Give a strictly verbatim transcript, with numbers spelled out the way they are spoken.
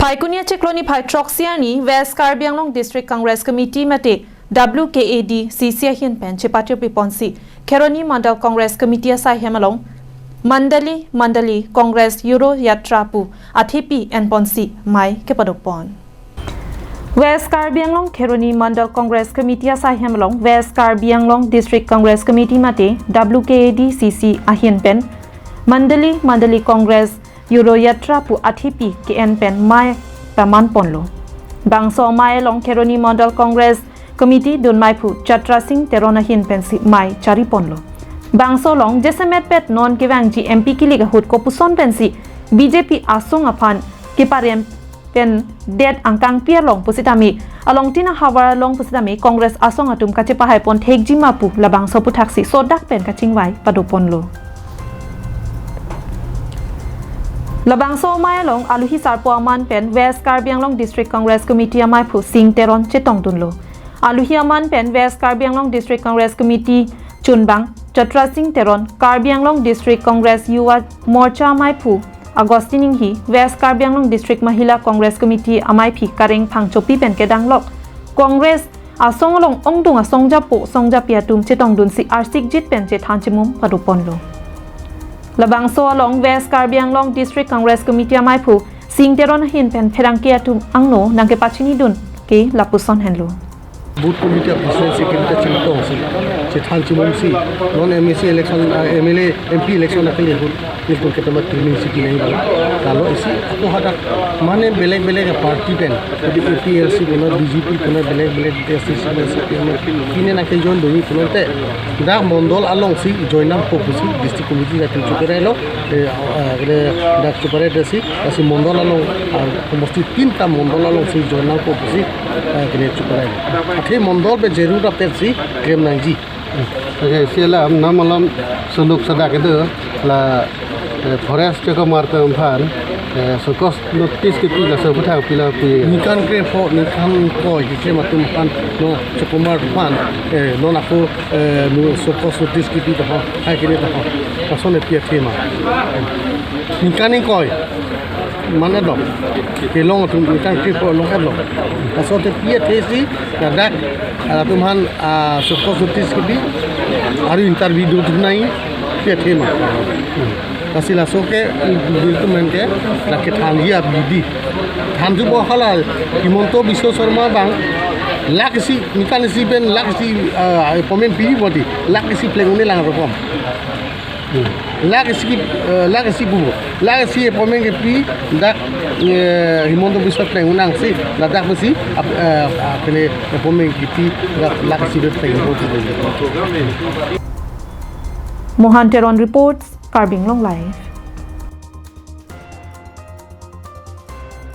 Phaikuni achiklo niphai throksi arni West Karbi Anglong District Congress Committee mate W K A D C C ahin pen chepatirpi ponsi Kheroni Mandal Congress Committee asaihem along Mandali Mandali Congress Euro Yatra pu athepi en ponsi mei kepado pon. West Karbi Anglong Kheroni Mandal Congress Committee asaihem along West Karbi Anglong District Congress Committee mate W K A D C C ahin pen Mandali Mandali Congress Euro Yatra pu athepi ke-en pen mei paman ponlo. Bangso mei along Kheroni Mandal Congress Committee dunmeiphu Chatra Singh Teron ahin pensi mei chari ponlo. Bangso along jasemet pet non kevangji M P kilik ahut kopuson pensi B J P asong aphan keparem pen det angkang pier long pusitame along tin ahavar along pusitame Congress asong atum kachepahai pon thekji ma pu labangso aputhaksi sodak pen kachingvai pado ponlo. Labangso mei along aluhi sarpo aman pen West Karbi Anglong District Congress Committee ameiphu Singh Teron chetongdunlo. Aluhi aman pen West Karbi Anglong District Congress Committee chunbang Chatra Singh Teron, Karbi Anglong District Congress Yuva Morcha ameiphu Augustine Inghi, West Karbi Anglong District Mahila Congress Committee ameiphi Kareng Phangchopi pen kedanglok Congress asong along ongdung asong japo song japi atum chetongdunsi arsikjit pen chethan chimum pado ponlo. Labangso along West Karbi Anglong District Congress Committee ameiphu Singh Teron ahin pen pherangke atum angno nangkepachinidun ke lapuson henlo. Booth committee a president secretary ta chingtongsi chethan chimumsi non M A C election, ah, M L A, M P election akali ahut nelitum ketama trimming si kenangji abang. Lalo isi ako hadak mane belek belek a party pen, jadi A P H L C punon, B J P punon, belek belek A I C C punon, C P M punon, pine nangkejoin dunji pulote dak mondol alongsi join nangpo pusi district committee atum chukerailo, eh, ah, kene dak chukerai dasi, lasi mondol along, ah, somosti tinta mondol alongsi join nangpo pusi, ah, kene chukerai. Athe mondol pen jeru rapetsi klem nangji. Okay, si la nam alam suluk sadak itu la, eh, forest chokomar atum aphan, eh, show cause notice kepi, laso aphuthak pilo pi? Ningkan krepho, ningkan ingkoi keklem atum aphan, no, chokomar aphan, eh, non ako, eh, no show cause notice kepi tahai, hai kene tahai. Lason pi athe ma. Ningkan ingkoi. Mane dok. Kelong atum ningkan krepho long-et lo. Laso athe pi athesi ladak atum aphan, ah, show cause notice kepi, aru interview dodun nangji, pi athe ma. Lasi laso ke, bil atum aphan ke, lake thanji abidi. Thanji bo hala, Himanta Biswa Sarma abang, lakh isi, ningkan isi pen lakh isi, ah, appointment pi bodi, lakh isi pleng un-e lang rokom. Lakh isi, eh, lakh isi pu. Lakh isi appointment kepi dak, eh, Himanta Biswa pleng un-e nangsi, ladak pusi, ap-, eh, ah, kene appointment kepi dak lakh isi pleng un-e. Mohan Teron reports, Karbi Anglong Live.